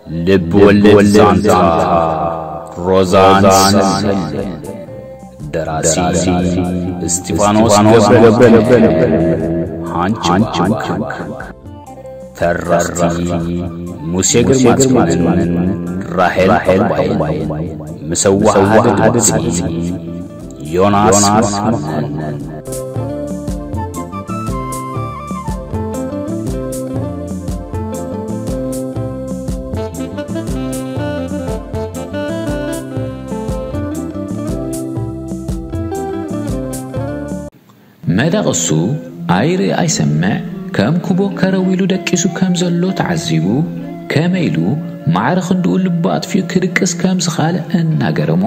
ልብ ወለድ ዛንታ ሮዛን ሰሌን። ደራሲ እስጢፋኖስ ገብረ፣ ሃንች። ተረኽቲ ሙሴ ግርማጽዮንን ራሄል ዕቑባይን። ምስ ኣወሃሃዲ ድምጺ ዮናስ መኮነን። መደቐሱ ኣይርኢ ኣይሰምዕ ከም ኩቦ ከረው ኢሉ ደቂሱ ከም ዘሎ ተዓዚቡ፣ ከመይ ኢሉ ማዕረ ክንድኡ ልቡ ኣጥፊኡ ክድቅስ ከም ዝኸኣለ እናገረሞ፣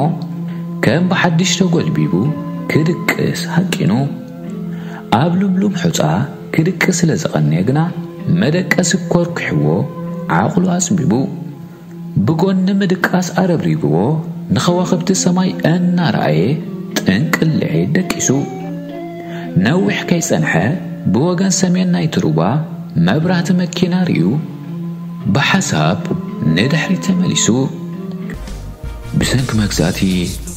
ከም ብሓድሽ ተጎልቢቡ ክድቅስ ሃቂኑ። ኣብ ልምሉም ሑጻ ክድቅስ ስለ ዝቐነየ ግና፣ መደቀሲ ኮርኲሕዎ ዓቕሉ ኣጽቢቡ። ብጎኒ ምድቃስ ኣረብሪብዎ ንኸዋኽብቲ ሰማይ እናረኣየ ጥንቅልዒ ደቂሱ። ነዊሕ ከይጸንሐ ብወገን ሰሜን ናይቲ ሩባ መብራህቲ መኪና ርእዩ ብሓሳብ ንድሕሪት ተመሊሱ። ብሰንኪ መግዛእቲ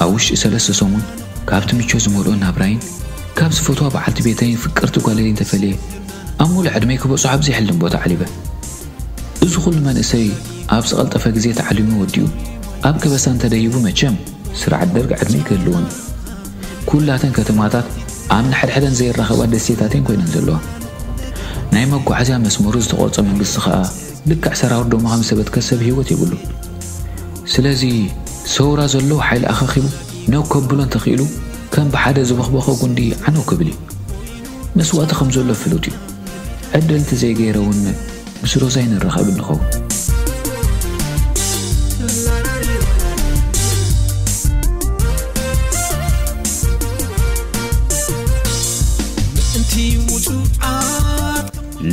ኣብ ውሽጢ ሰለስተ ሰሙን ካብቲ ምቾት ዝመልኦ ናብራይን ካብ ዝፈትዋ በዓልቲ ቤተይን ፍቅርቲ ጓለይን ተፈልየ ኣብ ሙሉእ ዕድመይ ክበጽሖ ኣብ ዘይሕልን ቦታ ዓሊበ። እዚ ኩሉ መንእሰይ ኣብ ዝቐልጠፈ ግዜ ተዓሊሙ ወዲኡ ኣብ ከበሳ እንተደይቡ መቸም ስርዓት ደርግ ዕድመ ኣይክህልዎን እዩ። ኩላተን ከተማታት ኣብ ንሓድሕደን ዘይራኸባ ደሴታት እየን ኮይነን ዘለዋ። ናይ መጓዓዝያ መስመሩ ዝተቖርጸ መንግስቲ ኸኣ ልክዕ ሰራውር ዶማ ከም ሰበትከ ሰብ ህይወት የብሉን። ስለዚ ሰውራ ዘለዉ ሓይሊ ኣኻኺቡ ነው ከብሎ እንተኽኢሉ ከም ብሓደ ዝበኽበኸ ጉንዲ ዓነው ክብል እዩ። መስዋእቲ ከም ዘሎ ፍሉጥ እዩ። ዕድል እንተዘይገይረ እውን ምስ ሮዛይ ንራኸብ እንኸውን።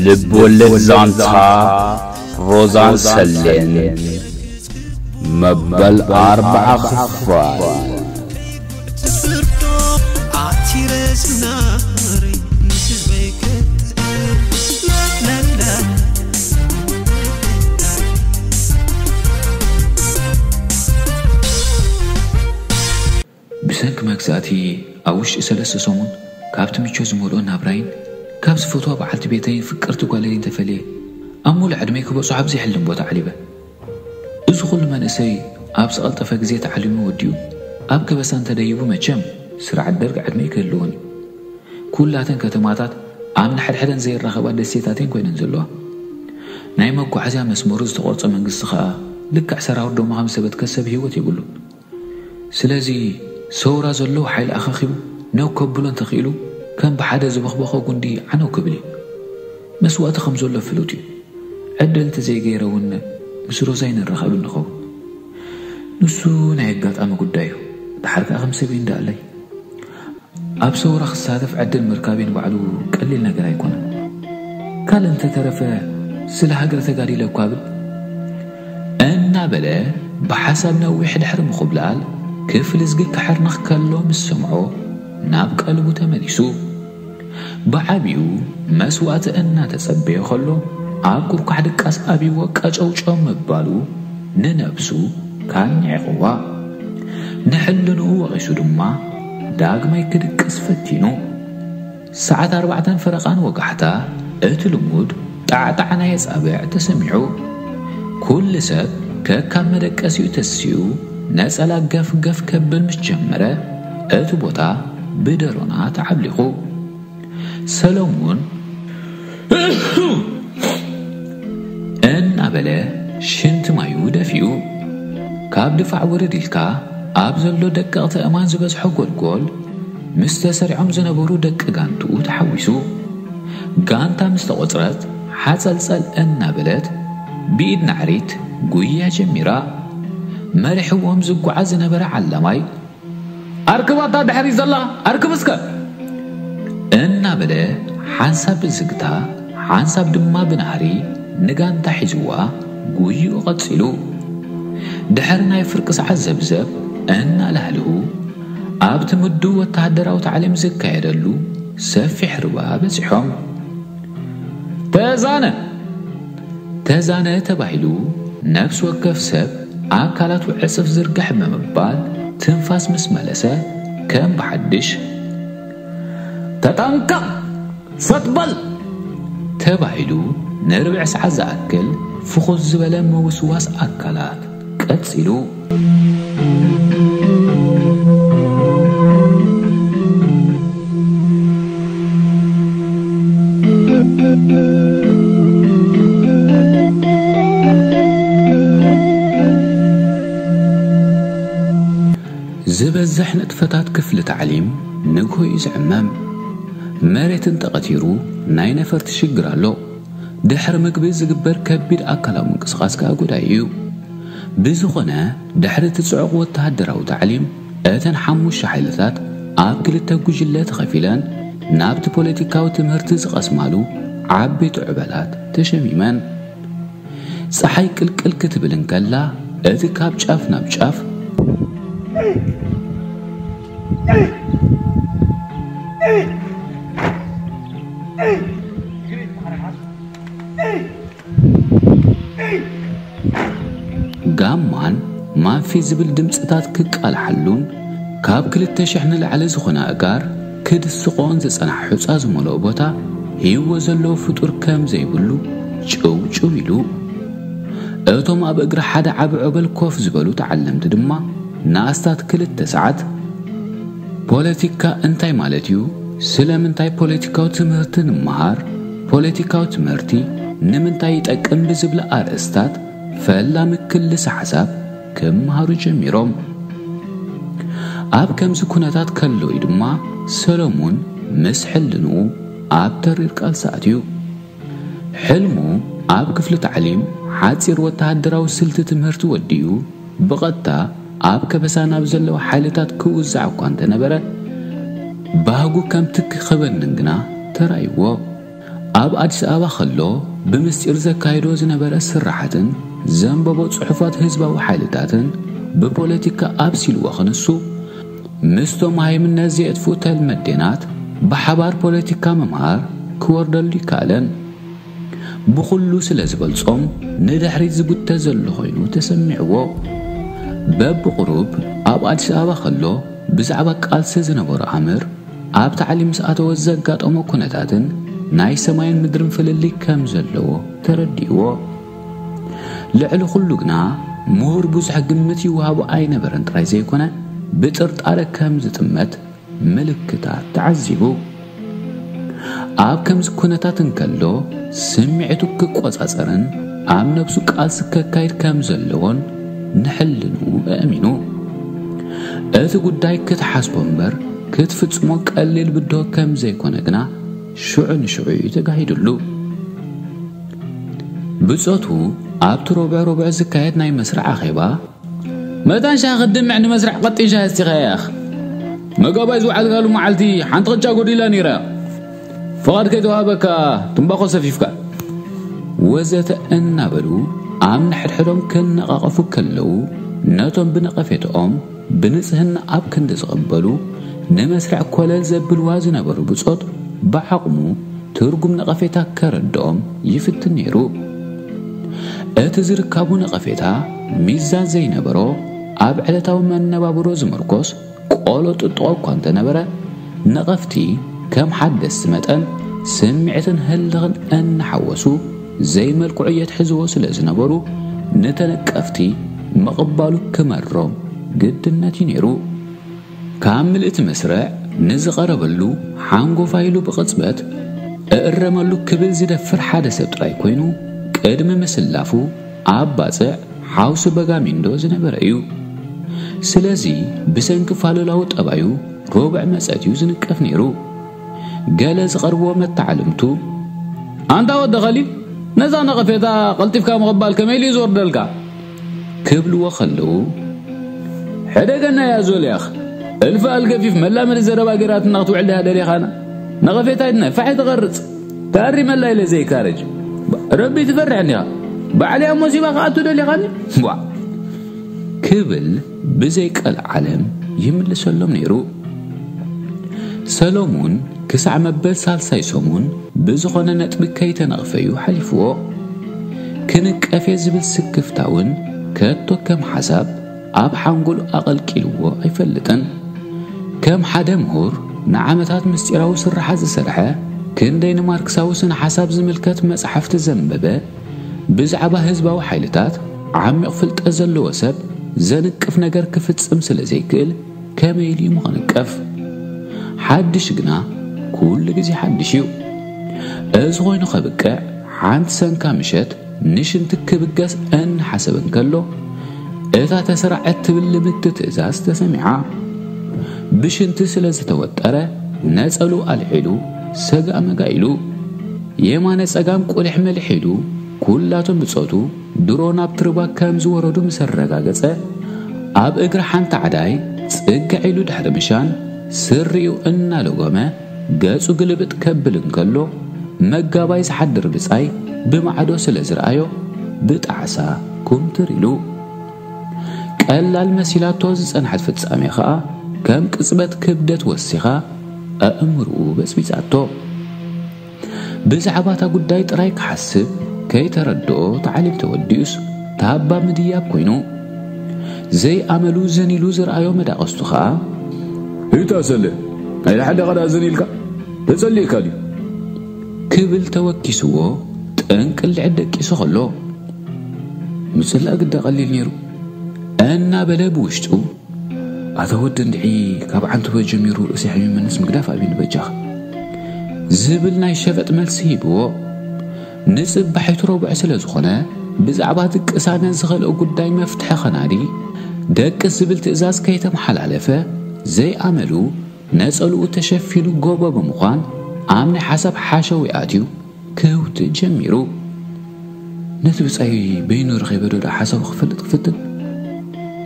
ልብ ወለድ ዛንታ ሮዛን ሰሌን መበል ኣርብዓ ክፋል። ብሰንኪ መግዛእቲ ኣብ ውሽጢ ሰለስተ ሰሙን ካብቲ ምቾት ዝመልኦ ናብራይን ካብ ዝፈትዋ በዓልቲ ቤተይን ፍቅርቲ ጓለይን ተፈልየ ኣብ ሙሉእ ዕድመይ ክበጽሖ ኣብ ዘይሕልን ቦታ ዓሊበ። እዚ ኩሉ መንእሰይ ኣብ ዝቐልጠፈ ግዜ ተዓሊሙ ወዲኡ ኣብ ከበሳ እንተደይቡ መቸም ስርዓት ደርግ ዕድመ ኣይክህልዎን እዩ። ኩላተን ከተማታት ኣብ ንሓድሕደን ዘይራኸባ ደሴታት እየን ኮይነን ዘለዋ። ናይ መጓዓዝያ መስመሩ ዝተቖርጸ መንግስቲ ኸኣ ልክዕ ሰራውር ዶማ ከም ሰበትከ ሰብ ህይወት የብሉን። ስለዚ ሰውራ ዘለዉ ሓይሊ ኣኻኺቡ ነው ከብሎ እንተኽኢሉ ከም ብሓደ ዝበኽበኸ ጉንዲ ዓነው ክብል እዩ። መስዋእቲ ከም ዘሎ ፍሉጥ እዩ። ዕድል እንተዘይገይረ እውን ምስ ሮዛይ ንራኸብ እንኸውን። ንሱ ናይ ኣጋጣሚ ጉዳይ እዩ። ደሓር ከኣ ከም ሰብ እዩ እንዳኣለይ። ኣብ ሰውራ ክሳተፍ ዕድል ምርካበይ ንባዕሉ ቀሊል ነገር ኣይኮነን። ካልእ እንተተረፈ ስለ ሃገር ተጋዲለ እኳ ብል እናበለ ብሓሳብ ነዊሕ ድሕሪ ምኹብላል ክፍሊ ዝግኪ ሕርንኽ ከሎ ምስ ሰምዖ ናብ ቀልቡ ተመሊሱ። ብዓቢኡ መስዋእቲ እናተጸበየ ከሎ ኣብ ኩርኳሕ ድቃስ ኣብይዎ ቀጨውጨው ምባሉ ንነብሱ ካብ ኒዒቕዋ። ንሕልንኡ ወቒሱ ድማ ዳግማይ ክድቅስ ፈቲኑ። ሰዓት ኣርባዕተን ፈረቓን ወጋሕታ እቲ ልሙድ ጣዕጣዕ ናይ ኣጻብዕ ተሰሚዑ። ኩሉ ሰብ ከካብ መደቀሲኡ ተሲኡ ነጸላ ገፍ ገፍ ከብል ምስ ጀመረ እቲ ቦታ ብደሮና ተዓብሊቑ። ሰሎሙን እናበለ ሽንቲ ማዩ ደፊኡ። ካብ ድፋዕ ውርድ ኢልካ ኣብ ዘሎ ደቀቕቲ እማን ዝበዝሖ ጎልጎል ምስ ተሰሪዖም ዝነበሩ ደቂ ጋንትኡ ተሓዊሱ። ጋንታ ምስ ተቖጽረት ሓጸልጸል እናበለት ብኢድ ናዕሪት ጉያ ጀሚራ። መሪሕዎም ዝጓዓዝ ዝነበረ ዓላማይ ኣርክባታ ድሕሪ ዘላ ኣርክብ እስከ እናበለ ሓንሳብ ብዝግታ ሓንሳብ ድማ ብናህሪ ንጋንታ ሒዝዋ ጉይኡ ቀጺሉ። ድሕሪ ናይ ፍርቂ ሰዓት ዘብዘብ እናላህልሁ ኣብቲ ምዱብ ወተሃደራዊ ታዕሊም ዝካየደሉ ሰፊሕ ርባ በጺሖም። ተዛነ ተዛነ ተባሂሉ ነፍሲ ወከፍ ሰብ ኣካላቱ ዕጽፍ ዝርግሕ ብምባል ትንፋስ ምስ መለሰ ከም ብሓድሽ "ተጠንቀቕ! ፈጥ በል!" ተባሂሉ ንርብዕ ሰዓት ዝኣክል ፍኹስ ዝበለ ምውስዋስ ኣካላት ቀጺሉ። ዝበዝሕ ንጥፈታት ክፍሊ ታዕሊም ንግሆ እዩ ዝዕመም። መሬት እንተቐቲሩ ናይ ነፈርቲ ሽግር ኣሎ። ድሕሪ ምግቢ ዝግበር ከቢድ ኣካላዊ ምንቅስቓስ ከኣ ጎዳኢ እዩ። ብዝኾነ፣ ድሕሪ እቲ ጽዑቕ ወተሃደራዊ ታዕሊም፣ እተን ሓሙሽተ ሓይልታት ኣብ ክልተ ጉጅለ ተኸፊለን ናብቲ ፖለቲካዊ ትምህርቲ ዝቐስማሉ ዓበይቲ ዕበላት ተሸሚመን። ጸሓይ ቅልቅል ክትብል እንከላ፣ እቲ ካብ ጫፍ ናብ ጫፍ ጋማን ማፊ ዝብል ድምጽታት ክቃልሓሉን ካብ ክልተ ሽሕ ንላዕሊ ዝኾነ ኣእጋር ክድስቖን ዝጸንሓ ሑጻ ዝመልኦ ቦታ ህይወት ዘለዎ ፍጡር ከም ዘይብሉ ጭው ጭው ኢሉ። እቶም ኣብ እግሪ ሓደ ዓቢ ዖበል ኮፍ ዝበሉ ተዓለምቲ ድማ ንኣስታት ክልተ ሰዓት "ፖለቲካ እንታይ ማለት እዩ? ስለምንታይ ፖለቲካዊ ትምህርቲ ንምሃር? ፖለቲካዊ ትምህርቲ ንምንታይ ይጠቅም?" ብዝብላ ኣርእስታት ፈላሚ ክልሰ ሓሳብ ክምሃሩ ጀሚሮም። ኣብ ከምዚ ኩነታት ከለዉ ድማ ሰሎሙን ምስ ሕልንኡ ኣብ ተሪር ቃልሲ ኣትዩ። ሕልሙ ኣብ ክፍሊ ታዕሊም ሓጺር ወተሃደራዊ ስልቲ ትምህርቲ ወዲኡ ብቐጥታ ኣብ ከበሳ ናብ ዘለዋ ሓይልታት ክውዛዕ እኳ እንተነበረ፣ ባህጉ ከም ትኪ ክበንን ግና ተራእይዎ። ኣብ ኣዲስ ኣበባ ከሎ ብምስጢር ዘካይዶ ዝነበረ ስራሓትን ዘንበቦ ጽሑፋት ህዝባዊ ሓይልታትን ብፖለቲካ ኣብሲልዎ ክንሱ፣ ምስቶም ሃይምነት ዘየጥፍኡ ተልመዴናት ብሓባር ፖለቲካ ምምሃር ክወርደሉ ይከኣለን። ብኹሉ ስለ ዝበልጾም ንድሕሪት ዝጉተ ዘሎ ኮይኑ ተሰሚዕዎ። በብቑሩብ ኣብ ኣዲስ ኣበባ ከሎ ብዛዕባ ቃልሲ ዝነበሮ ኣምር፣ ኣብ ታዕሊም ምስ ኣተወ ዘጋጠሞ ኩነታትን ናይ ሰማይን ምድርን ፍልልይ ከም ዘለዎ ተረዲእዎ። ልዕሊ ኩሉ ግና ምሁር ብዙሕ ግምት ይወሃቦ ኣይነበረን ጥራይ ዘይኮነ፣ ብጥርጣረ ከም ዝጥመት ምልክታት ተዓዚቡ። ኣብ ከምዚ ኩነታት እንከሎ ስምዒቱ ክቆጻጸርን ኣብ ነብሱ ቃልሲ ከካይድ ከም ዘለዎን ንሕልንኡ ኣእሚኑ። እቲ ጉዳይ ክትሓስቦ እምበር ክትፍጽሞ ቀሊል ብድሆ ከም ዘይኮነ ግና ሽዑ ንሽዑ እዩ ተጋሂዱሉ። ብጾቱ ኣብቲ ሮብዕ ሮብዕ ዝካየድ ናይ መስርዕ ኣኼባ፣ "መታን ሻሂ ክትድምዕ ንመስርዕ ቀጢን ሻሂ ኣስቲኻ ያኽ። መጋባይ ዝወዓልካሉ መዓልቲ ሓንቲ ቅጫ ጎዲላ ነይራ። ፍቓድ ከይተዋህበካ ትምባኾ ሰፊፍካ" ወዘተ እናበሉ ኣብ ንሕድሕዶም ክነቓቐፉ ከለዉ፣ ነቶም ብነቐፌትኦም ብንጽህና ኣብ ክንዲ ዝቕበሉ፣ ንመስርዕ ኮለል ዘብልዋ ዝነበሩ ብጾት ብዓቕሙ ትርጉም ነቐፌታ ከረድኦም ይፍትን ነይሩ። እቲ ዝርካቡ ነቐፌታ ሚዛን ዘይነበሮ፣ ኣብ ዕለታዊ መነባብሮ ዝምርኮስ ቆሎ ጥጥቖ እኳ እንተነበረ፣ ነቐፍቲ ከም ሓደስቲ መጠን ስምዒትን ህልኽን እናሓወሱ ዘይመልክዑ የትሕዝዎ ስለ ዝነበሩ፣ ንተነቀፍቲ ምቕባሉ ክመሮም ግድነት እዩ ነይሩ። ካብ ምልእቲ መስርዕ ንዝቐረበሉ ሓንጎፋይ ኢሉ ብቕጽበት እእረመሉ ክብል ዝደፍር ሓደ ሰብ ጥራይ ኮይኑ፣ ቅድሚ ምስላፉ ኣብ ባጽዕ ሓውሲ በጋሚንዶ ዝነበረ እዩ። ስለዚ ብሰንኪ ፋሉላዊ ጠባዩ ሮብዕ መጸት እዩ ዝንቀፍ ነይሩ። ገለ ዝቐርብዎ መተዓልምቱ፣ "ኣንታ ወዲ ኸሊል፣ ነዛ ነቐፌታ ቀልጢፍካ ምቕባል ከመይ ኢሉ እዩ ዝወርደልካ?" ክብልዎ ከለዉ፣ "ሕደገና እያ ዞልያኽ፣ እልፊ ኣልገፊፍ መላመዲ ዘረባ ገይራትና ክትውዕል ድያ ደሊኻና? ነቐፌታ ኢድና ፋሕ ትቐርጽ፣ ተኣሪመላ ኢለ ዘይካረጅ። ረቢ ትፈርሕ እንዲኻ፣ ባዕለይ ኣብ መሲባ ክኣቱ ደሊኻኒ?" ቧዕ ክብል ብዘይቀልዓለም ይምልሰሎም ነይሩ። ሰሎሙን ክሳዕ መበል ሳልሳይ ሰሙን ብዝኾነ ነጥቢ ከይተነቕፈ እዩ ሓሊፍዎ። ክንቀፍ እየ ዝብል ስክፍታ እውን ከቶ ከም ሓሳብ ኣብ ሓንጎሉ ኣቐልቂልዎ ኣይፈልጥን። ከም ሓደ ምሁር፣ ንዓመታት ምስጢራዊ ስርሓት ዝሰርሐ፣ ክንደይ ንማርክሳዊ ስነ ሓሳብ ዝምልከት መጽሓፍቲ ዘንበበ፣ ብዛዕባ ህዝባዊ ሓይልታት ዓሚቕ ፍልጠት ዘለዎ ሰብ፣ ዘንቅፍ ነገር ክፍጽም ስለ ዘይክእል፣ ከመይ ኢሉ እዩ ምኽንቀፍ? ሓድሽ ግና ኩሉ ግዜ ሓድሽ እዩ። እዚ ኮይኑ ከብቅዕ፣ ሓንቲ ሰንካ ምሸት ንሽንቲ ክብገስ እናሓሰበ እንከሎ፣ እታ ተስራዕ እትብል ልምድቲ ትእዛዝ ተሰሚዓ። ብሽንቲ ስለ ዝተወጠረ፣ ነጸሉ ኣልዒሉ ሰጋእ መጋእ ኢሉ፣ የማነ ጸጋም ቁልሕ መልሕ ኢሉ፣ ኩላቶም ብጾቱ ድሮ ናብ ትርባ ከም ዝወረዱ ምስ ኣረጋገጸ፣ ኣብ እግሪ ሓንቲ ዓዳይ ጽግዕ ኢሉ ድሕሪ ምሻን፣ ስሪኡ እናለጎመ፣ ገጹ ግልብጥ ከብል እንከሎ፣ መጋባይ ዝሓድር ብጻይ ብማዕዶ ስለ ዝረኣዮ፣ ብጣዕሳ ኩምትር ኢሉ። ቀላል መሲላቶ ዝጸንሐት ፍጻሜ ኸኣ፣ ከም ቅጽበት ክብደት ወሲኻ ኣእምርኡ በጽቢጻቶ። ብዛዕባ እታ ጉዳይ ጥራይ ክሓስብ ከይተረድኦ፣ ታዕሊም ተወዲኡስ ታባ ምድያብ ኮይኑ፣ ዘይኣመሉ ዝን ኢሉ ዝረኣዮ መዳቕስቱ ኸኣ፣ "እታ ሰለ፣ ናይ ላሕሊ ቐዳ ዝን ኢልካ ተጸሊእካ ድዩ?" ክብል ተወኪስዎ፣ ጠንቅልዕ ደቂሱ ኸሎ፣ "ምጽላእ ግዳ ቀሊል ነይሩ?" እናበለ ብውሽጡ፣ "ኣታ ወዲ እንድዒ፣ ካብ ዓንተቦ ጀሚሩ ርእሲ ሓሚመንስ ምግዳፍ ኣብዩኒ በጃኻ?" ዝብል ናይ ሸፈጥ መልሲ ሂብዎ። ንጽባሒቱ ረቡዕ ስለ ዝኾነ፣ ብዛዕባ እቲ ቅሳነት ዝኸልኦ ጉዳይ መፍትሒ ኸናዲ፣ ደቂ ዝብል ትእዛዝ ከይተመሓላለፈ፣ ዘይኣመሉ ነጸልኡ ተሸፊኑ ጎቦ ብምዃን፣ ኣብ ናይ ሓሳብ ሓሸዊ ኣትዩ ክህውትት ጀሚሩ። ነቲ ብጻይ በይኑ ረኺበ ዶ ደኣ ሓሳቡ ክፈልጥ ክፍትን?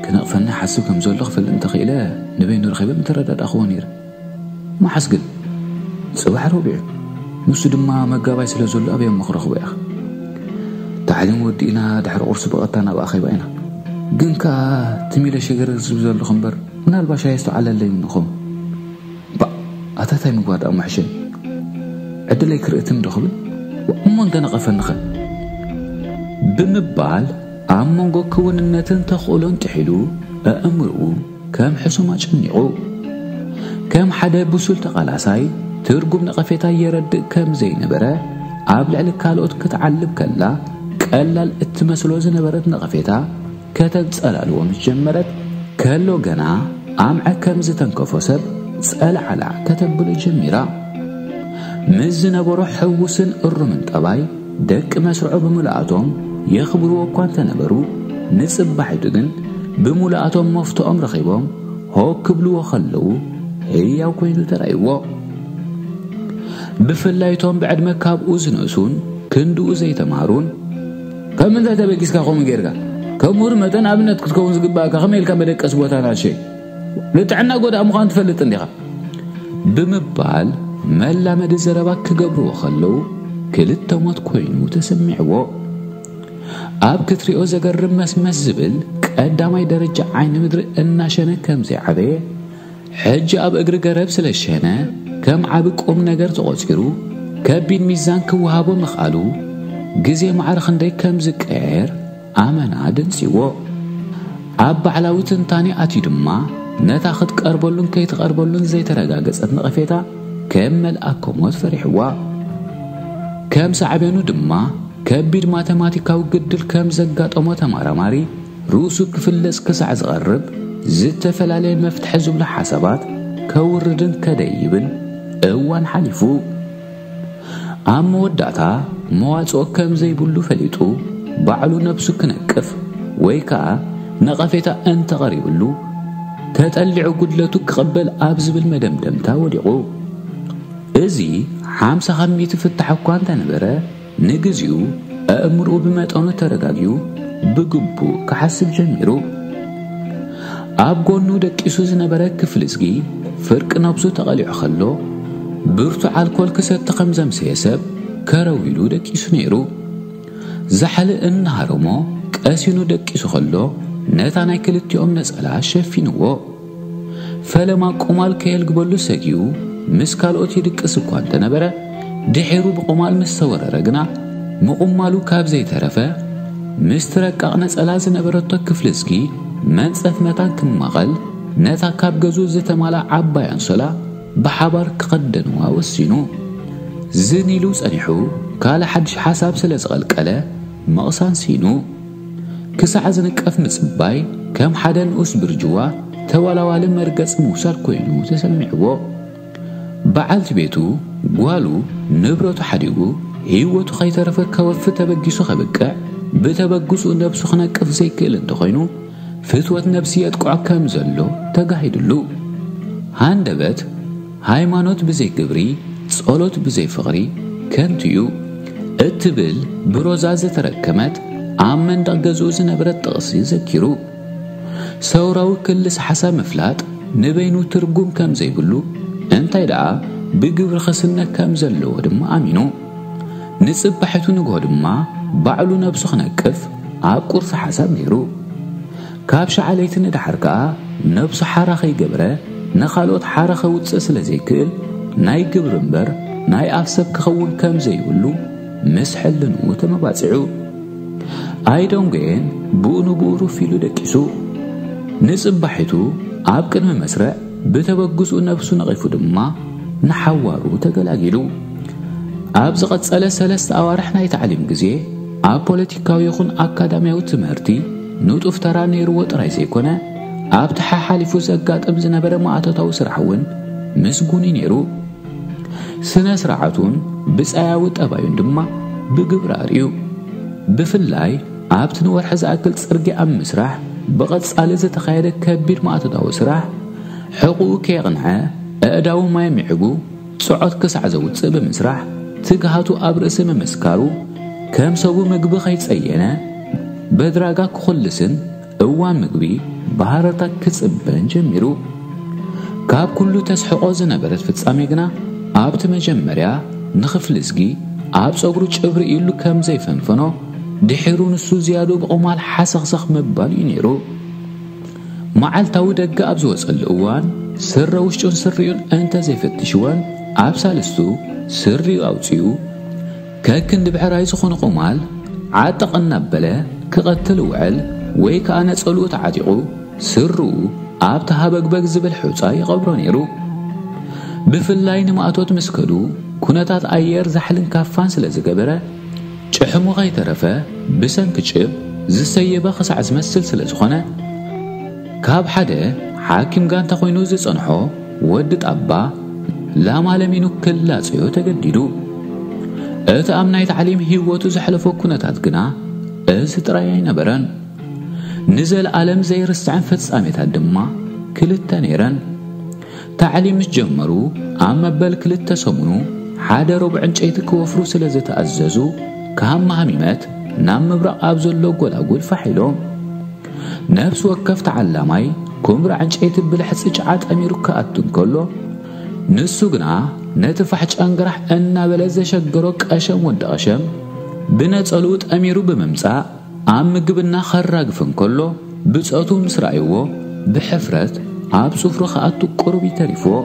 ክነቕፈኒ ሓስብ ከም ዘሎ ክፈልጥ እንተኽኢለ፣ ንበይኑ ረኺበ ምተረዳዳእኽዎ ነይረ። መሓስ ግን፣ ጽባሕ ረቡዕ እዩ። ንሱ ድማ መጋባይ ስለ ዘሎ፣ ኣበይ እሞ ክረኽቦ ኢኻ? ታዕሊም ወዲእና ድሕሪ ቁርሲ ብቐጥታ ናብ ኣኼባ ኢና። ግን ከኣ ትም ኢለ ሸገር ዝብል ዘለኹ እምበር፣ ምናልባሽ ኣየስተውዓለለይን ንኹም። ባእ፣ ኣታ ታይ ምግባር ደኣ ምሕሸኒ? ዕድለይ ክርኢ ትም ዶ ክብል? እሞ እንተነቐፈኒኸ? ብምባል ኣብ መንጎ ክውንነትን ተኽእሎን ጥሒሉ፣ ኣእምርኡ ከም ሕሱም ኣጨኒቑ። ከም ሓደ ብሱል ተቓላሳይ፣ ትርጉም ነቐፌታ የረድእ ከም ዘይነበረ፣ ኣብ ልዕሊ ካልኦት ክትዓልብ ከላ፣ ቀላል እትመስሎ ዝነበረት ነቐፌታ ከተንጸላልዎ ምስ ጀመረት፣ ከሎ ገና ኣምዐ ከም ዝተንከፎ ሰብ ጸላዕላዕ ከተብሎ ጀሚራ። ምስ ዝነበሮ ሕዉስን እሩምን ጠባይ፣ ደቂ መስርዖ ብምልኣቶም የኽብርዎ እኳ እንተነበሩ፣ ንጽባሒቱ ግን ብምልኣቶም መፍትኦም ረኺቦም ሆ ክብልዎ ከለዉ ህያው ኮይኑ ተራእይዎ። ብፍላይ እቶም ብዕድመ ካብኡ ዝንእሱን ክንድኡ ዘይተማሩን፣ "ካብ ምንታይ ተበጊስካ ከምኡ ጌርካ? ከም ምሁር መጠን ኣብነት ክትከውን ዝግባእካ ከመይ ኢልካ መደቀሲ ቦታ ናሸይ? ንጥዕና ጎዳእ ምዃኑ ትፈልጥ እንዲኻ?" ብምባል መላመዲ ዘረባ ክገብርዎ ከለዉ ክልተ ሞት ኮይኑ ተሰሚዕዎ። ኣብ ክትሪኦ ዘገርም መስመስ ዝብል ቀዳማይ ደረጃ ዓይኒ ምድሪ እናሸነ ከም ዘይዓበየ፣ ሕጂ ኣብ እግሪ ገረብ ስለ ዝሸነ ከም ዓቢ ቁም ነገር ተቖጺሩ ከቢድ ሚዛን ክወሃቦ ምኽኣሉ፣ ግዜ ማዕረ ክንደይ ከም ዝቀየር ኣመና ደንጺዎ። ኣብ ባዕላዊ ትንታኔ ኣትዩ ድማ ነታ ክትቀርበሉን ከይትቐርበሉን ዘይተረጋገጸት ነቐፌታ ከም መልኣከ ሞት ፈሪሕዋ። ከም ሳዕቤኑ ድማ ከቢድ ማተማቲካዊ ግድል ከም ዘጋጠሞ ተመራማሪ ርእሱ ክፍለጽ ክሳዕ ዝቐርብ ዝተፈላለየ መፍትሒ ዝብሉ ሓሳባት ከውርድን ከደይብን እዋን ሓሊፉ። ኣብ መወዳእታ መዋጽኦ ከም ዘይብሉ ፈሊጡ ባዕሉ ነብሱ ክነቅፍ ወይ ከኣ ነቐፌታ እንተቐሪብሉ ተጠሊዑ ጉድለቱ ክቕበል ኣብ ዝብል መደምደምታ ወዲቑ። እዚ ሓምሳ ካብ ሚእቲ ፍታሕ እኳ እንተነበረ፣ ንግዚኡ ኣእምርኡ ብመጠኑ ተረጋጊኡ ብግቡእ ክሓስብ ጀሚሩ። ኣብ ጎኑ ደቂሱ ዝነበረ ክፍልዝጊ ፍርቂ ነብሱ ተቐሊዑ ከሎ፣ ብርቱዕ ኣልኮል ክሰቲ ከም ዘምሰየ ሰብ ከረው ኢሉ ደቂሱ ነይሩ። ዛሕሊ እናሃረሞ ቀሲኑ ደቂሱ ከሎ፣ ነታ ናይ ክልቲኦም ነጸላ ሸፊንዎ። ፈለማ ቁማል ከየልግበሉ ሰጊኡ ምስ ካልኦት ይድቅስ እኳ እንተነበረ፣ ድሒሩ ብቁማል ምስ ተወረረ ግና፣ ምቁማሉ ካብ ዘይተረፈ ምስቲ ረቃቕ ነጸላ ዝነበረቶ ክፍልዝጊ መንጸፍ መታን ክማቐል፣ ነታ ካብ ገዝኡ ዝተማልኣ ዓባይ ኣንሶላ ብሓባር ክኸደንዋ ወሲኑ። ዝን ኢሉ ጸኒሑ፣ ካልእ ሓድሽ ሓሳብ ስለ ዝቐልቀለ፣ ምቕሳን ሲኑ። ክሳዕ ዝንቀፍ ምጽባይ፣ ከም ሓደ ንኡስ ብርጅዋ ተወላዋሊ መርገጽ ምውሳድ ኮይኑ ተሰሚዕዎ። በዓልቲ ቤቱ፣ ጓሉ፣ ንብረቱ ሓዲጉ፣ ህይወቱ ከይተረፈ ከወፊ ተበጊሱ ከብቅዕ፣ ብተበግሱ ነብሱ ክነቅፍ ዘይክእል እንተኾይኑ፣ ፍትወት ነብሲ የጥቅዖ ከም ዘሎ ተጋሂድሉ። ሃንደበት፣ ሃይማኖት ብዘይ ግብሪ፣ ጸሎት ብዘይ ፍቕሪ ከንቱ እዩ እትብል ብሮዛ ዝተረከመት ኣብ መንደቕ ገዝኡ ዝነበረት ጥቕሲ ዘኪሩ። ሰውራዊ ክልስ ሓሳብ ምፍላጥ ንበይኑ ትርጉም ከም ዘይብሉ፣ እንታይ ደኣ ብግብሪ ክስነ ከም ዘለዎ ድማ ኣሚኑ። ንጽባሒቱ ንግሆ ድማ ባዕሉ ነብሱ ክነቅፍ ኣብ ቁርሲ ሓሳብ ነይሩ። ካብ ሸዓ ለይቲ ንደሓር ከኣ ነብሱ ሓራ ከይገበረ ንኻልኦት ሓራ ከውጽእ ስለ ዘይክእል፣ ናይ ግብሪ እምበር ናይ ኣፍ ሰብ ክኸውን ከም ዘይብሉ ምስ ሕልንኡ ተመባጺዑ። ኣይደንጎየን ብኡ ንብኡ ሩፍ ኢሉ ደቂሱ። ንጽባሒቱ ኣብ ቅድሚ መስርዕ ብተበግስኡ ነብሱ ነቒፉ ድማ ንሓዋሩ ተገላጊሉ። ኣብ ዝቐጸለ ሰለስተ ኣዋርሕ ናይ ታዕሊም ግዜ፣ ኣብ ፖለቲካዊ ይኹን ኣካዳሚያዊ ትምህርቲ ንጡፍ ተራ ነይርዎ ጥራይ ዘይኮነ፣ ኣብቲ ሓሓሊፉ ዘጋጥም ዝነበረ ማእቶታዊ ስራሕ እውን ምስጉን እዩ ነይሩ። ስነ ስርዓቱን ብጻያዊ ጠባዩን ድማ ብግብሪ ኣርእዩ። ብፍላይ ኣብቲ ንወርሒ ዝኣክል ጽርግያ ኣብ ምስራሕ ብቐጻሊ ዝተኻየደ ከቢድ ማእቶታዊ ስራሕ፣ ሕቑኡ ከየቕንዐ፣ ኣእዳዉ ማይ ምዒጉ፣ ጽዖት ክሳዕ ዘውጽእ ብምስራሕ፣ ትግሃቱ ኣብ ርእሲ ምምስካሩ፣ ከም ሰቡ ምግቢ ከይጸየነ፣ በድራጋ ክኹልስን እዋን ምግቢ ብሃረርታ ክጽበን ጀሚሩ። ካብ ኩሉ ተስሕቆ ዝነበረት ፍጻሜ ግና፣ ኣብቲ መጀመርያ ንኽፍልዝጊ ኣብ ጸጉሩ ጭብሪ ኢሉ ከም ዘይፈንፈኖ፣ ድሒሩ ንሱ ዝያዱ ብቑማል ሓሰኽሰኽ ምባል እዩ ነይሩ። መዓልታዊ ደገ ኣብ ዝወጸሉ እዋን፣ ስረ ውሽጡን ስሪኡን እንተ ዘይፈትሽወን፣ ኣብ ሳልስቱ ስሪኡ ኣውጺኡ፣ ከክንዲ ብዕራይ ዝኾነ ቁማል ዓጠቕ እናበለ ክቐትል ውዕል፣ ወይ ከኣ ነጸልኡ ተዓጢቑ፣ ስርኡ ኣብቲ ሃበግበግ ዝብል ሑጻ ይቐብሮ ነይሩ። ብፍላይ ንማእቶት ምስ ከዱ፣ ኩነታት ኣየር ዛሕልን ካፋን ስለ ዝገበረ፣ ጭሕሙ ከይተረፈ ብሰንኪ ጭብ ዝሰየበ ክሳዕ ዝመስል ስለ ዝኾነ፣ ካብ ሓደ ሓኪም ጋንታ ኮይኑ ዝጸንሖ ወዲ ጣባ፣ ላማ ለሚኑ ክላጸዮ ተገዲዱ። እቲ ኣብ ናይ ታዕሊም ህይወቱ ዘሕለፎ ኩነታት ግና እዚ ጥራይ ኣይነበረን። ንዘለኣለም ዘይርስዐን ፍጻሜታት ድማ ክልተ ነይረን። ታዕሊም ምስ ጀመሩ፣ ኣብ መበል ክልተ ሰሙኑ ሓደ ሩቡዕ ዕንጨይቲ ክወፍሩ ስለ ዝተኣዘዙ፣ ካብ መሃሚመት ናብ ምብራቕ ኣብ ዘሎ ጎላጉል ፋሕ ኢሎም። ነፍሲ ወከፍ ተዓላማይ ኩምራ ዕንጨይቲ ብልሕጺ ጭዓ ጠሚሩ ክኣቱ እንከሎ፣ ንሱ ግና ነቲ ፋሕ ጨንግራሕ እናበለ ዘሸገሮ ቀሸም ወዲ ቀሸም ብነጸልኡ ጠሚሩ ብምምጻእ፣ ኣብ ምግብና ከራግፍ እንከሎ፣ ብጾቱ ምስ ረኣይዎ፣ ብሕፍረት ኣብ ጽፍሩ ክኣቱ ቁሩብ እዩ ተሪፍዎ።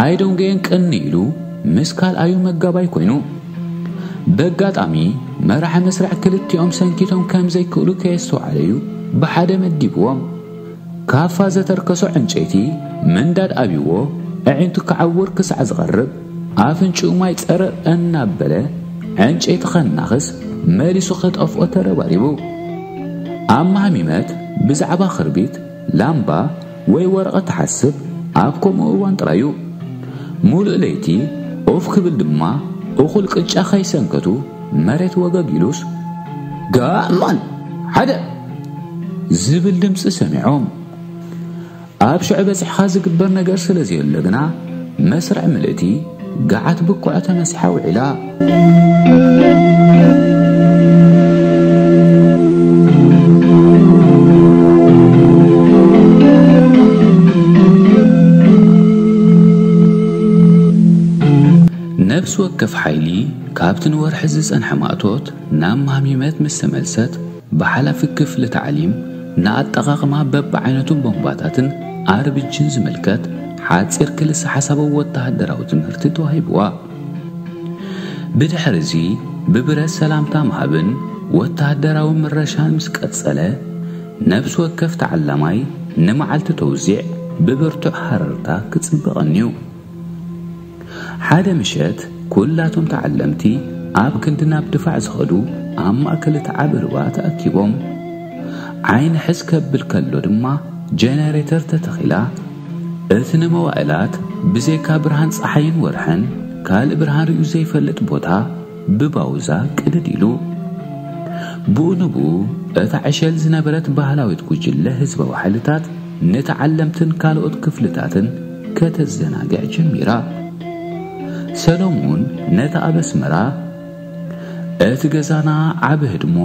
ኣይደንጎየን ቅን ኢሉ ምስ ካልኣዩ መጋባይ ኮይኑ። በጋጣሚ መራሒ መስርዕ ክልቲኦም ሰንኪቶም ከም ዘይክእሉ ከየስተውዓለዩ ብሓደ መዲብዎም። ካፋ ዘተርከሶ ዕንጨይቲ ምንዳድ ኣብይዎ፣ ኣዒንቱ ክዓውር ክሳዕ ዝቐርብ፣ ኣፍንጭኡ ማይ ጸረር እናበለ ዕንጨይቲ ከናኽስ መሊሱ ክጠፍኦ ተረባሪቡ። ኣብ መሃሚመት ብዛዕባ ክርቢት፣ ላምባ ወይ ወረቐት ትሓስብ ኣብ ከምኡ እዋን ጥራዩ። ሙሉእ ለይቲ ኦፍ ክብል ድማ፣ እኹል ቅጫ ከይሰንከቱ መሬት ወገግ ኢሉስ፣ "ጋማን ሓደ!" ዝብል ድምጺ ሰሚዖም። ኣብ ሽዑ በጺሕኻ ዝግበር ነገር ስለ ዘየሎ ግና፣ መስርዕ ምልእቲ ገዓት ብኩዖ ተመሲሓ ውዒላ። ነፍሲ ወከፍ ሓይሊ ካብቲ ንወርሒ ዝጸንሐ ማእቶት ናብ ማህሚመት ምስ ተመልሰት፣ ብሓላፊ ክፍሊ ታዕሊም ንኣጠቓቕማ በብዓይነቱ ቦምባታትን ኣርብጅን ዝምልከት ሓጺር ክልሰ ሓሳባዊ ወተሃደራዊ ትምህርቲ ተዋሂብዋ። ብድሕሪ እዚ ብብረት ሰላምታ ምሃብን ወተሃደራዊ ምረሻን ምስ ቀጸለ፣ ነፍሲ ወከፍ ተዓላማይ ንመዓልቲ ተውዚዕ ብብርቱዕ ሃረርታ ክጽበ ቀንዩ። ሓደ ምሸት፣ ኩላቶም ተዓለምቲ ኣብ ክንዲ ናብ ድፋዕ ዝኸዱ፣ ኣብ ማእከል እቲ ዓቢ ሩባ ተኣኪቦም። ዓይኒ ሕዝ ከብል ከሎ ድማ፣ ጀነሬተር ተተኺላ፣ እቲ ንመዋእላት ብዘይካ ብርሃን ጸሓይን ወርሕን ካልእ ብርሃን ርእዩ ዘይፈልጥ ቦታ ብባውዛ ቅድድ ኢሉ። ብኡ ንብኡ እታ ዕሸል ዝነበረት ባህላዊት ጉጅለ ህዝባዊ ሓይልታት ንተዓለምትን ካልኦት ክፍልታትን ከተዘናግዕ ጀሚራ። ሰሎሙን ነታ ኣብ ኣስመራ እቲ ገዛና ዓቢ ህድሞ፣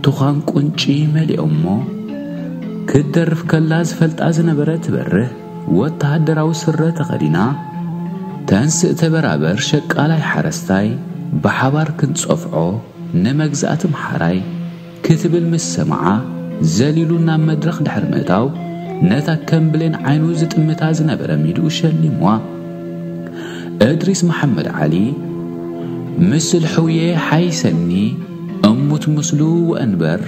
ትዃን ቁንጪ መሊኦሞ፣ ክትደርፍ ከላ ዝፈልጣ ዝነበረ ትበርህ ወተሃደራዊ ስረ ተኸዲና፣ "ተንስእ ተበራበር ሸቃላይ ሓረስታይ፣ ብሓባር ክንጸፍዖ ንመግዛእቲ ምሓራይ" ክትብል ምስ ሰምዓ፣ ዘሊሉ ናብ መድረኽ ድሕሪ ምእታው፣ ነታ ከም ብሌን ዓይኑ ዝጥምታ ዝነበረ ሚድኡ ሸሊምዋ። እድሪስ መሓመድ ዓሊ፣ "ምስል ሕውየ ሓይሰኒ፣ እሙት ምስሉ ወእንበር"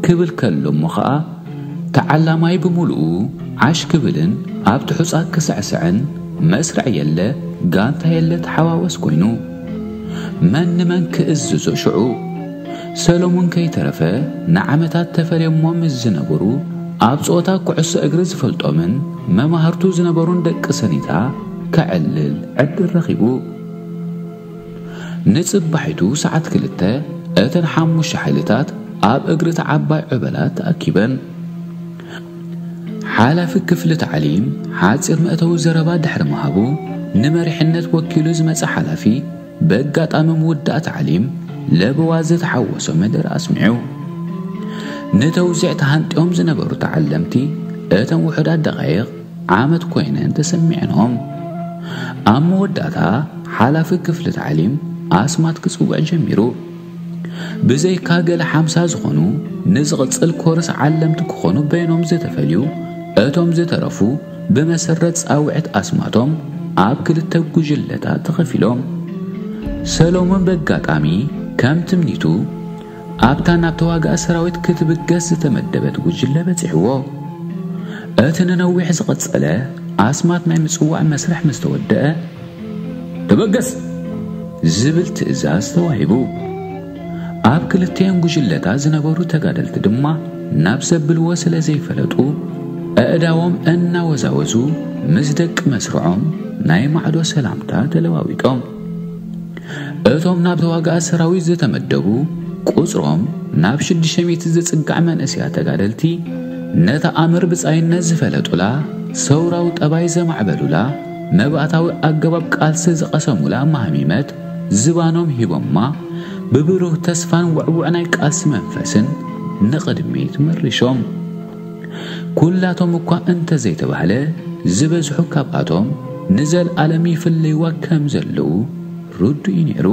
ክብል ከሎ እሞ ኸኣ፣ ተዓላማይ ብምሉኡ ዓሽ ክብልን ኣብቲ ሑጻ ክስዕስዕን፣ መስርዕ የለ፣ ጋንታ የለ፣ ተሓዋወስ ኮይኑ፣ መን ንመን ክእዝዞ ሽዑ። ሰሎሙን ከይተረፈ፣ ንዓመታት ተፈልዮሞ ምስ ዝነበሩ፣ ኣብ ጸወታ ኩዕሶ እግሪ ዝፈልጦምን መማህርቱ ዝነበሩን ደቂ ሰኒታ ከዕልል ዕድል ረኺቡ። ንጽባሒቱ ሰዓት ክልተ፣ እተን ሓሙሽተ ሓይልታት ኣብ እግሪ እታ ዓባይ ዑበላ ተኣኪበን። ሓላፊ ክፍሊ ታዕሊም ሓጺር መእተዊ ዘረባ ድሕሪ ምሃቡ፣ ንመሪሕነት ወኪሉ ዝመጸ ሓላፊ፣ ብኣጋጣሚ ምውዳእ ታዕሊም፣ ለበዋ ዝተሓወሶ መደረ ኣስሚዑ። ንተውዚዕ ተሃንጢዮም ዝነበሩ ተዓለምቲ፣ እተን ውሑዳት ደቓይቕ ዓመት ኮይነን ተሰሚዐንኦም። ኣብ መወዳእታ፣ ሓላፊ ክፍሊ ታዕሊም ኣስማት ክጽውዕ ጀሚሩ። ብዘይካ ገለ ሓምሳ ዝኾኑ፣ ንዝቕጽል ኮርስ ዓለምቲ ክኾኑ በይኖም ዝተፈልዩ፣ እቶም ዝተረፉ ብመሰረት ጻውዒት ኣስማቶም ኣብ ክልተ ጉጅለታት ተኸፊሎም። ሰሎሞን በጋጣሚ ከም ትምኒቱ ኣብታ ናብ ተዋጋኢ ሰራዊት ክትብገስ ዝተመደበት ጉጅለ በጺሕዎ። እቲ ንነዊሕ ዝቐጸለ ኣስማት ናይ ምጽዋዕ መስርሕ ምስ ተወደአ፣ "ተበገስ!" ዝብል ትእዛዝ ተዋሂቡ። ኣብ ክልቲኤን ጉጅለታት ዝነበሩ ተጋደልቲ ድማ ናብ ዘብልዎ ስለ ዘይፈለጡ፣ ኣእዳዎም እናወዛወዙ ምስ ደቂ መስርዖም ናይ ማዕዶ ሰላምታ ተለዋዊጦም። እቶም ናብ ተዋጋኢ ሰራዊት ዝተመደቡ፣ ቁጽሮም ናብ ሽዱሽተ ሚእቲ ዝጽጋዕ መንእሰያት ተጋደልቲ፣ ነታ ኣምር ብጻይነት ዝፈለጡላ፣ ሰውራዊ ጠባይ ዘማዕበሉላ፣ መባእታዊ ኣገባብ ቃልሲ ዝቐሰሙላ ማህሚመት ዝባኖም ሂቦማ፣ ብብሩህ ተስፋን ውዕዉዕ ናይ ቃልሲ መንፈስን ንቕድሚት መሪሾም። ኩላቶም እኳ እንተዘይተባህለ፣ ዝበዝሑ ካብኣቶም ንዘልኣለም ይፍለይዋ ከም ዘለዉ ርዱእ እዩ ነይሩ።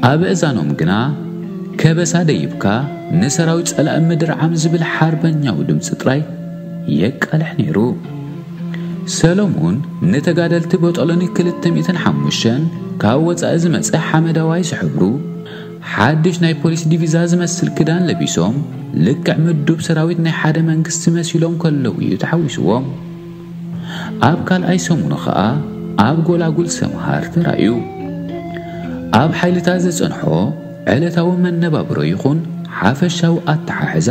ኣብ እዛኖም ግና፣ "ከበሳ ደይብካ ንሰራዊት ጸላኢ ምድርዓም" ዝብል ሓርበኛዊ ድምጺ ጥራይ የቃልሕ ነይሩ። ሰሎሙን ንተጋደልቲ ቦጦሎኒ ክልተ ሚእትን ሓሙሽተን ካብ ወጻኢ ዝመጸ ሓመዳዋይ ዝሕብሩ፣ ሓድሽ ናይ ፖሊስ ዲቪዛ ዝመስል ክዳን ለቢሶም፣ ልክዕ ምዱብ ሰራዊት ናይ ሓደ መንግስቲ መሲሎም ከለዉ እዩ ተሓዊስዎም። ኣብ ካልኣይ ሰሙኑ ኸኣ ኣብ ጎላጉል ሰምሃር ተራእዩ። ኣብ ሓይልታት ዝጸንሖ ዕለታዊ መነባብሮ ይኹን ሓፈሻዊ ኣተሓሕዛ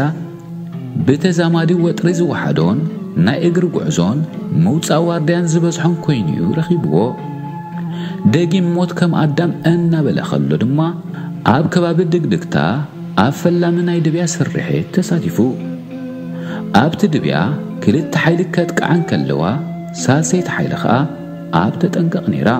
ብተዛማዲ ወጥሪ ዝወሓዶን ናይ እግሪ ጉዕዞን ምውጻእ ዋርድያን ዝበዝሖን ኮይኑ'ዩ ረኺብዎ። ደጊም ሞት ከም ኣዳም እናበለ ከሎ ድማ፣ ኣብ ከባቢ ድግድግታ ኣብ ፈላሚ ናይ ድብያ ስርሒት ተሳቲፉ። ኣብቲ ድብያ ክልተ ሓይሊ ከጥቅዓ እንከለዋ፣ ሳልሰይቲ ሓይሊ ኸኣ ኣብ ተጠንቀቕ ነይራ።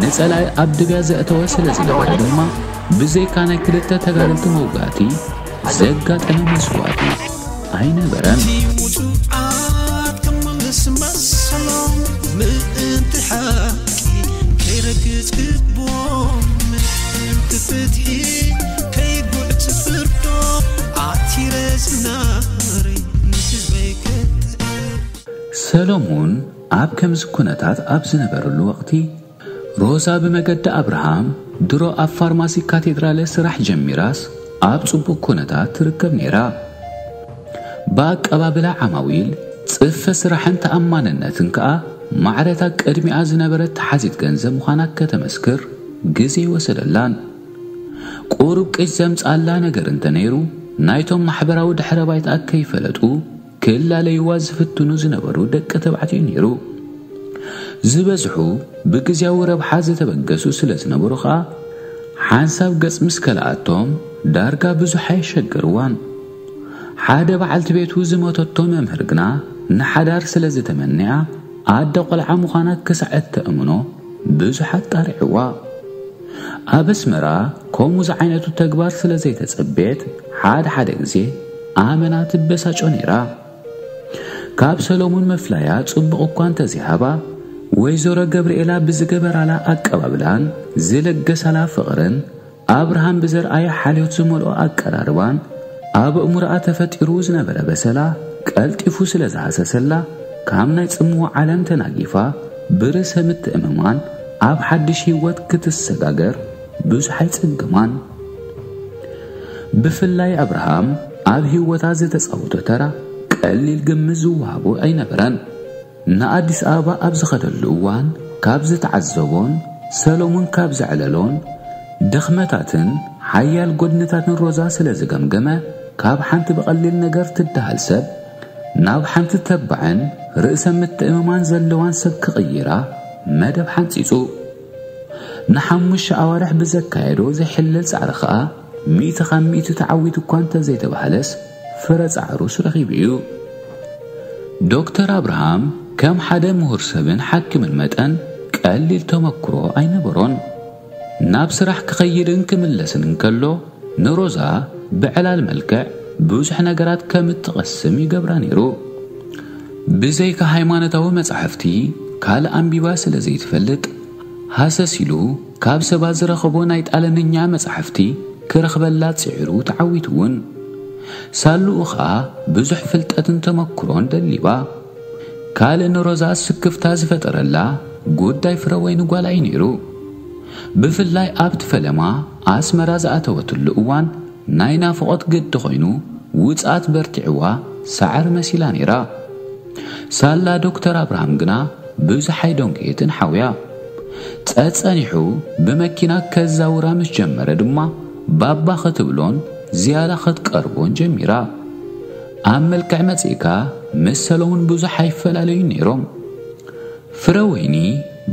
ንጸላኢ ኣብ ድብያ ዘእተወ ስለ ዝነበረ ድማ፣ ብዘይካ ናይ ክልተ ተጋደልቲ መውጋእቲ ዘጋጠመ መስዋእቲ ኣይነበረን። ውጹዓት ክምልስ መሰሎም፣ ምእንቲ ሓቂ ከይረግጽ ግቦም፣ ምእንቲ ፍትሒ ከይጉዕጽ ፍርዶም፣ ኣቲረ ዝናረይ ንህዝበይ ከጥዕር። ሰሎሙን ኣብ ከምዚ ኩነታት ኣብ ዝነበረሉ ወቕቲ፣ ሮዛ ብመገዲ ኣብርሃም ድሮ ኣብ ፋርማሲ ካቴድራለ ስራሕ ጀሚራስ፣ ኣብ ጽቡቕ ኩነታት ትርከብ ነይራ። ብኣቀባብላ ዓማዊል፣ ጽፈ ስራሕን ተኣማንነትን ከኣ፣ ማዕረታ ቅድሚኣ ዝነበረት ተሓዚት ገንዘብ ምዃና ከተመስክር ግዜ ይወሰደላን። ቁሩብ ቅጭ ዘምጻላ ነገር እንተ ነይሩ፣ ናይቶም ማሕበራዊ ድሕረ ባይታ ከይፈለጡ ክላለይዋ ዝፍትኑ ዝነበሩ ደቂ ተባዕትዮ ነይሩ። ዝበዝሑ ብግዜያዊ ረብሓ ዝተበገሱ ስለ ዝነበሩ ኸኣ፣ ሓንሳብ ገጽ ምስ ከልኣቶም ዳርጋ ብዙሕ ኣየሸገርዋን። ሓደ በዓልቲ ቤቱ ዝሞተቶ መምህር ግና ንሓዳር ስለ ዝተመንያ፣ ኣደ ቆልዓ ምዃና ክሳዕ እተእምኖ ብዙሕ ኣጣሪዕዋ። ኣብ ኣስመራ ከምኡ ዝዓይነቱ ተግባር ስለ ዘይተጸቤት፣ ሓደ ሓደ ግዜ ኣመና ትበሳጮ ነይራ። ካብ ሰሎሙን ምፍላያ ጽቡቕ እኳ እንተዘይሃባ፣ ወይዘሮ ገብርኤላ ብዝገበራላ ኣቀባብላን ዝለገሳላ ፍቕርን ኣብርሃም ብዘርኣዮ ሓልዮት ዝመልኦ ኣቀራርባን ኣብ ኣእምሮኣ ተፈጢሩ ዝነበረ በሰላ ቀልጢፉ ስለ ዝሃሰሰላ፣ ካብ ናይ ጽምዋ ዓለም ተናጊፋ ብርእሰ ምትእምማን ኣብ ሓድሽ ህይወት ክትሰጋገር ብዙሕ ኣይጸገማን። ብፍላይ ኣብርሃም ኣብ ህይወታ ዝተጻወቶ ተራ ቀሊል ግምት ዝወሃቦ ኣይነበረን። ንኣዲስ ኣበባ ኣብ ዝኸደሉ እዋን ካብ ዝተዓዘቦን ሰሎሙን ካብ ዘዕለሎን ድኽመታትን ሓያል ጎድንታትን ሮዛ ስለ ዝገምገመ፣ ካብ ሓንቲ ብቐሊል ነገር ትደሃል ሰብ ናብ ሓንቲ ተባዕን ርእሰ ምትእምማን ዘለዋን ሰብ ክቕይራ መደብ ሓንጺጹ። ንሓሙሽተ ኣዋርሕ ብዘካየዶ ዘይሕለል ጻዕሪ ኸኣ፣ ሚእቲ ካብ ሚእቲ ተዓዊቱ እኳ እንተዘይተባህለስ፣ ፍረ ጻዕሩስ ረኺቡ እዩ። ዶክተር ኣብርሃም ከም ሓደ ምሁር ሰብን ሓኪምን መጠን ቀሊል ተመክሮ ኣይነበሮን። ናብ ስራሕ ክኸይድን ክምለስን እንከሎ፣ ንሮዛ ብዕላል መልክዕ ብዙሕ ነገራት ከም እትቐስም ይገብራ ነይሩ። ብዘይካ ሃይማኖታዊ መጻሕፍቲ ካልእ ኣንቢባ ስለ ዘይትፈልጥ፣ ሃሰስ ኢሉ ካብ ሰባት ዝረኸቦ ናይ ጣልያንኛ መጻሕፍቲ ክረኽበላ ጽዒሩ ተዓዊቱ እውን። ሳልኡ ኸኣ ብዙሕ ፍልጠትን ተመክሮን ደሊባ። ካልእ ንሮዛ ስክፍታ ዝፈጠረላ ጉዳይ ፍረወይኒ ጓላ እዩ ነይሩ። ብፍላይ ኣብቲ ፈለማ ኣስመራ ዝኣተወትሉ እዋን ናይ ናፍቖት ግዲ ኮይኑ ውጽኣት በርቲዕዋ ሳዕሪ መሲላ ነይራ። ሳላ ዶክተር ኣብርሃም ግና ብዙሕ ኣይደንጎየትን ሓውያ። ጸጸኒሑ ብመኪና ከዛውራ ምስ ጀመረ ድማ ባባ ክትብሎን ዝያዳ ክትቀርቦን ጀሚራ። ኣብ መልክዕ መጺእካ ምስ ሰሎሙን ብዙሕ ኣይፈላለዩን ነይሮም። ፍረወይኒ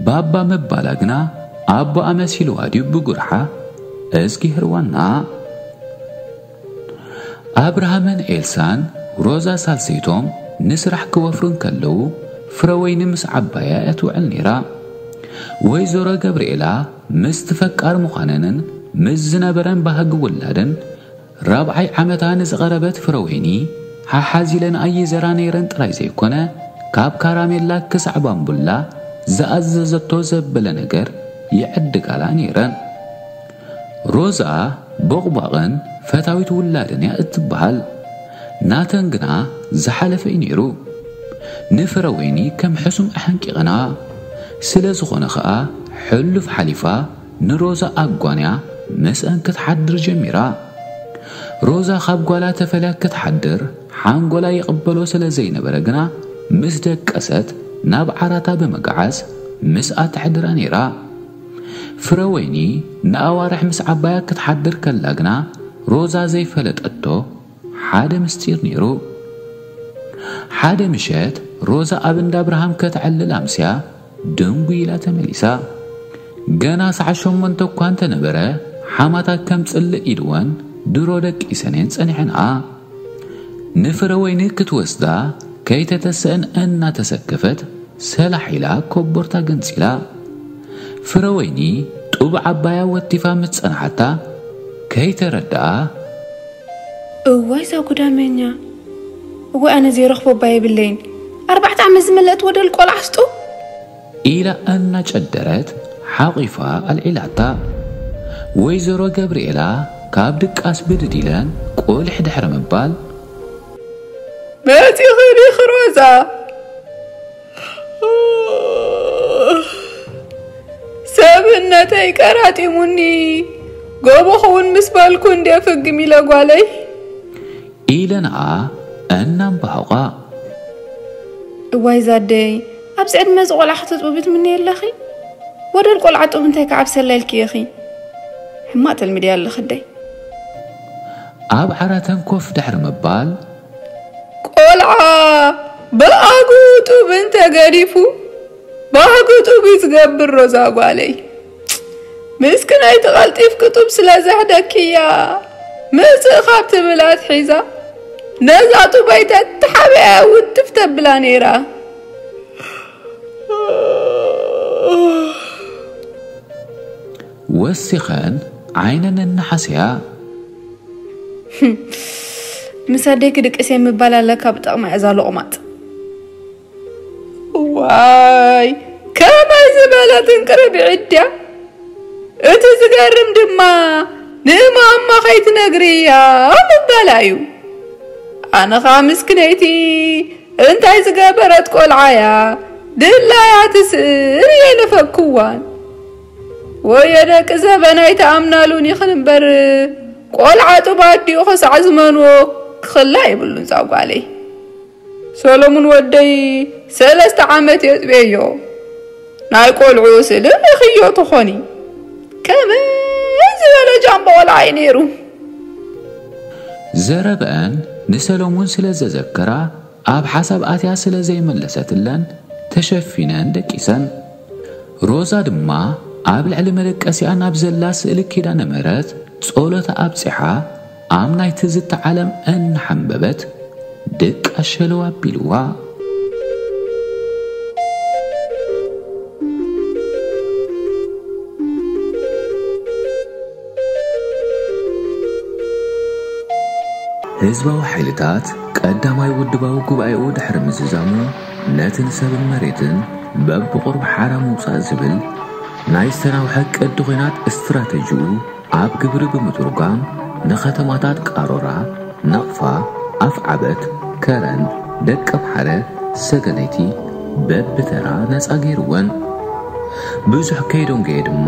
ባባ ምባላ ግና ኣቦኣ መሲልዋ ድዩ ብጉርሓ? እስኪ ህርዋና። ኣብርሃምን ኤልሳን ሮዛ ሳልሰይቶም ንስራሕ ክወፍሩ እንከለዉ፣ ፍረወይኒ ምስ ዓባያ እያ ትውዕል ነይራ። ወይዘሮ ገብርኤላ ምስቲ ፈቃር ምዃነንን ምስ ዝነበረን ባህጊ ውላደን ራብዓይ ዓመታ ንዝቐረበት ፍረወይኒ፣ ሓሓዝ ኢለን ኣይዘራ ነይረን ጥራይ ዘይኮነ፣ ካብ ካራሜላ ክሳዕ ባምቡላ ዝኣዘዘቶ ዘበለ ነገር ይዕድጋላ ነይረን። ሮዛ ቦቕቧቕን ፈታዊት ውላድን እያ እትበሃል። ናተን ግና ዝሓለፈ እዩ ነይሩ። ንፍረወይኒ ከም ሕሱም ኣሐንቂቐንኣ። ስለ ዝኾነ ኸኣ፣ ሕሉፍ ሓሊፋ ንሮዛ ኣጓንያ ምስኣን ክትሓድር ጀሚራ። ሮዛ ካብ ጓላ ተፈልያ ክትሓድር ሓንጎላ ይቕበሎ ስለ ዘይነበረ ግና፣ ምስ ደቀሰት ናብ ዓራታ ብምግዓዝ ምስኣ ተሕድራ ነይራ። ፍረወይኒ ንኣዋርሕ ምስ ዓባያ ክትሓድር ከላ ግና፣ ሮዛ ዘይፈለጠቶ ሓደ ምስጢር ነይሩ። ሓደ ምሸት ሮዛ ኣብ እንዳ ኣብርሃም ከተዕልል ኣምስያ፣ ድንጉይ ኢላ ተመሊሳ። ገና ሰዓት ሸሞንተ እኳ እንተነበረ፣ ሓማታ ከም ጽልእ ኢልወን ድሮ ደቂሰን እየን ጸኒሐንኣ። ንፍረወይኒ ክትወስዳ ከይተተስአን እናተሰከፈት፣ ሰላሕ ኢላ ኮቦርታ ገንጺላ። ፍረወይኒ ጡብ ዓባያ ወቲፋ ምስ ጸንሓታ ከይተረድኣ፣ እዋይ እዛ ጉዳመኛ፣ እዋይ ኣነ ዘይረኽቦ እባ የብለይን፣ ኣርባዕተ ዓመት ዝመልአት ወደል ቆልዓ ስጡ። ኢላ እናጨደረት ሓቒፋ ኣልዒላታ። ወይዘሮ ገብርኤላ ካብ ድቃስ ብድድ ኢለን ቁልሕ ድሕሪ ምባል፣ መጺኺ ዲኺ ሮዛ? ሰብነተይ ቀራጢሙኒ፣ ጎቦ ክውን ምስ በልኩ እንዴ ፍግም ኢለ ጓለይ። ኢለንኣ እናንባሁቓ። እዋይ ዛደይ፣ ኣብዚ ዕድመ እዚ ቆልዓ ከተጥብቢ ትምነይ ኣለኺ? ወደል ቆልዓ ጡብ እንታይ ክዓብሰላ ኢልኪ ኢኺ? ሕማቕ ተልምዲ ኣለኺ ኣደይ። ኣብ ዓራተን ኮፍ ድሕሪ ምባል፣ ቆልዓ ብኣግኡ ጡብ እንተገዲፉ፣ ባህጊ ጡብ እዩ ዝገብር ሮዛ ጓለይ። ምስክነይቲ ቀልጢፍኪ ጡብ ስለ ዘሕደግክያ፣ ምጽእ ካብ ትብል ኣትሒዛ፣ ነዛ ጡበይ ተተሓቢኣ ውትፍ ተብላ ነይራ። ወሲኸን ዓይነን እናሓሰያ፣ ምስ ኣደይ ክድቅስ እየ ምባል ኣለካ ብጠቕማ እዛ ሎቕማጽ። ዋይ፣ ከመይ ዝበለት እንቅርብዒት ድያ! እቲ ዝገርም ድማ ንማማ ከይትነግርያ ምባላ እዩ። ኣነ ኸኣ ምስክነይቲ እንታይ ዝገበረት ቆልዓያ ድላያ ትስእን እየ ነፈግክዋን። ወዮ ደቂ ዘበን ኣይተኣምናሉን ኢኽን እምበር፣ ቆልዓ ጡብ ኣዲኡ ክሳዕ ዝመንዎ ክኽላ የብሉን ዛ ጓለይ። ሰሎሙን ወደይ ሰለስተ ዓመት የጥብየዮ። ናይ ቆልዑ ስልም ኢኽዮ ትኾኒ። ከመይ ዝበለ ጃምቦ ቆልዓ እዩ ነይሩ። ዘረበአን ንሰሎሙን ስለ ዘዘከራ ኣብ ሓሳብ ኣትያ ስለ ዘይመለሰትለን ተሸፊነን ደቂሰን። ሮዛ ድማ ኣብ ልዕሊ መደቀሲኣ ናብ ዘላ ስእሊ ኪዳነ ምሕረት ጸሎታ ኣብጺሓ ኣብ ናይ ትዝታ ዓለም እናሓንበበት ድቃስ ሸለው ኣቢልዋ። ህዝባዊ ሓይልታት ቀዳማይ ውድባዊ ጉባኤኡ ድሕሪ ምዝዛሙ፣ ነቲ ንሰብን መሬትን በብቑሩብ ሓራ ምውጻእ ዝብል ናይ ዝተናውሐ ቅዲ ኹናት ስትራተጂኡ ኣብ ግብሪ ብምትርጓም፣ ንኸተማታት ቃሮራ፣ ነቕፋ፣ ኣፍዓበት፣ ከረን፣ ደቀምሓረ፣ ሰገነይቲ በብተራ ነጻ ገይርወን። ብዙሕ ከይደንጎየ ድማ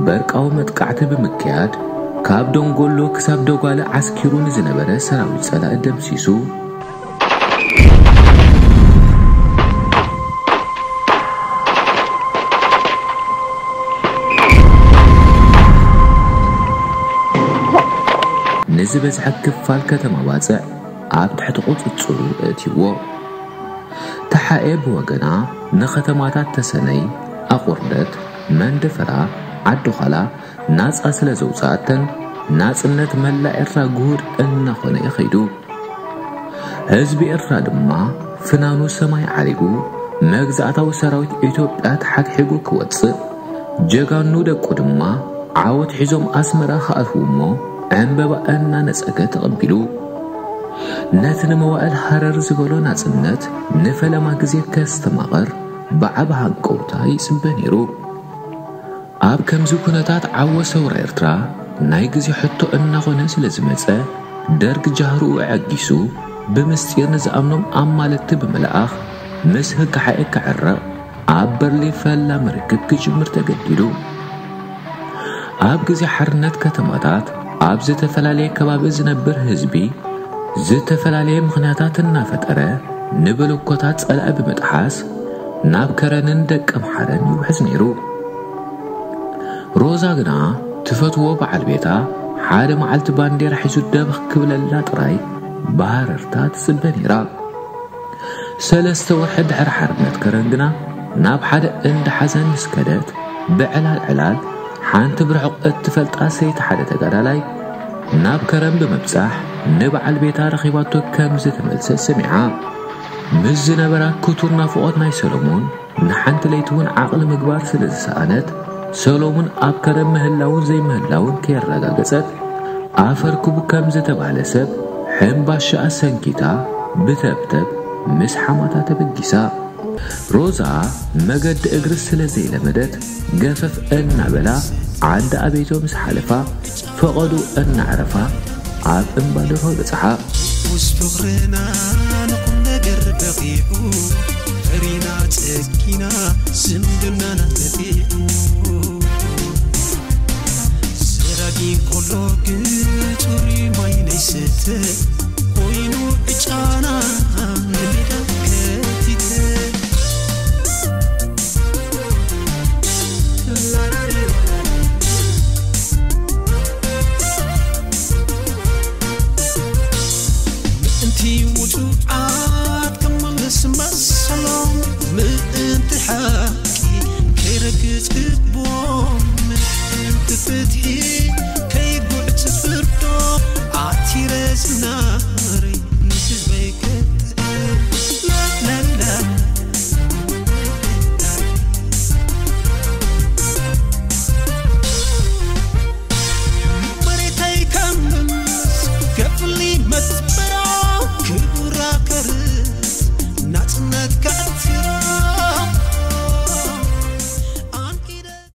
በርቃዊ መጥቃዕቲ ብምክያድ፣ ካብ ደንጎሎ ክሳብ ደጓሊ ዓስኪሩ ንዝነበረ ሰራዊት ጸላኢ ደምሲሱ። ንዝበዝሐ ክፋል ከተማ ባጽዕ ኣብ ትሕቲ ቁጽጽሩ እእትይዎ። ተሓኤ ብወገና ንኸተማታት ተሰነይ፣ ኣቑርደት፣ መንደፈራ፣ ዓዲ ዃላ ናጻ ስለ ዘውጽኣተን፣ ናጽነት መላእ ኤርትራ ግሁድ እናኾነ እዩ ኸይዱ። ህዝቢ ኤርትራ ድማ ፍናኑ ሰማይ ዓሪጉ፣ መግዛእታዊ ሰራዊት ኢትዮጵያ ተሓግሒጉ ክወጽእ፣ ጀጋኑ ደቁ ድማ ዓወት ሒዞም ኣስመራ ክኣትዉ እሞ ዕምበባ እናነጸገ ተቐቢሉ። ነቲ ንመዋእል ሃረር ዝበሎ ናጽነት ንፈለማ ግዜ ከስተማቕር ብዓቢ ሃንቀውታ ይጽበ ነይሩ። ኣብ ከምዚ ኩነታት ዓወት ሰውራ ኤርትራ ናይ ግዜ ሕቶ እናኾነ ስለ ዝመጸ፣ ደርግ ጃህርኡ ኣዐጊሱ ብምስጢር ንዝኣምኖም ኣማለድቲ ብምልኣኽ ምስ ህግሓኤ ክዕረቕ ኣብ በርሊን ፈላሚ ርክብ ክጅምር ተገዲዱ። ኣብ ግዜ ሓርነት ከተማታት ኣብ ዝተፈላለየ ከባቢ ዝነብር ህዝቢ ዝተፈላለየ ምኽንያታት እናፈጠረ ንብልኮታት ጸላኢ ብምጥሓስ ናብ ከረንን ደቀምሓረን ይውሕዝ ነይሩ። ሮዛ ግና ትፈትዎ በዓል ቤታ ሓደ መዓልቲ ባንዴራ ሒዙ ደበኽ ክብለላ ጥራይ ብሃረርታ ትጽበ ነይራ። ሰለስተ ወርሒ ድሕሪ ሓርነት ከረን ግና ናብ ሓደ እንዳ ሓዘን ምስ ከደት፣ ብዕላል ዕላል ሓንቲ ብርሑቕ እትፈልጣ ሰይቲ ሓደ ተጋዳላይ ናብ ከረን ብምብጻሕ ንበዓል ቤታ ረኺባቶ ከም ዝተመልሰት ሰሚዓ። ምስ ዝነበራ ክቱር ናፍቖት ናይ ሰሎሞን ንሓንቲ ለይቲ እውን ዓቕሊ ምግባር ስለ ዝሰኣነት፣ ሰሎሙን ኣብ ከረን ምህላውን ዘይምህላውን ከየረጋገጸት፣ ኣፈር ክቡ ከም ዝተባህለ ሰብ ሕምባሻ ኣሰንኪታ ብተብተብ ምስ ሓማታ ተበጊሳ። ሮዛ መገዲ እግሪ ስለ ዘይለመደት፣ ገፈፍ እናበላ ዓንዲ ኣቤቶ ምስ ሓለፋ፣ ፈቐዱ እናዕረፋ ኣብ እምባ ደርሆ በጽሓ። ውስጥ ፍቕርና ንኹም ነገር በቒዑ፣ ፈሪና ጸጊና ዝምድናና ተፊዑ። ሰራጊ ቆሎ ግን ጽሩይ ማይ ናይ ስተ ኮይኑ፣ ዕጫና ንሜዳ ከቲተ። ምእንቲ ውጹዓት ክመልስ መሰሎም፣ ምእንቲ ሓቂ ከይረግጽ ግቦም፣ ምእንቲ ፍትሒ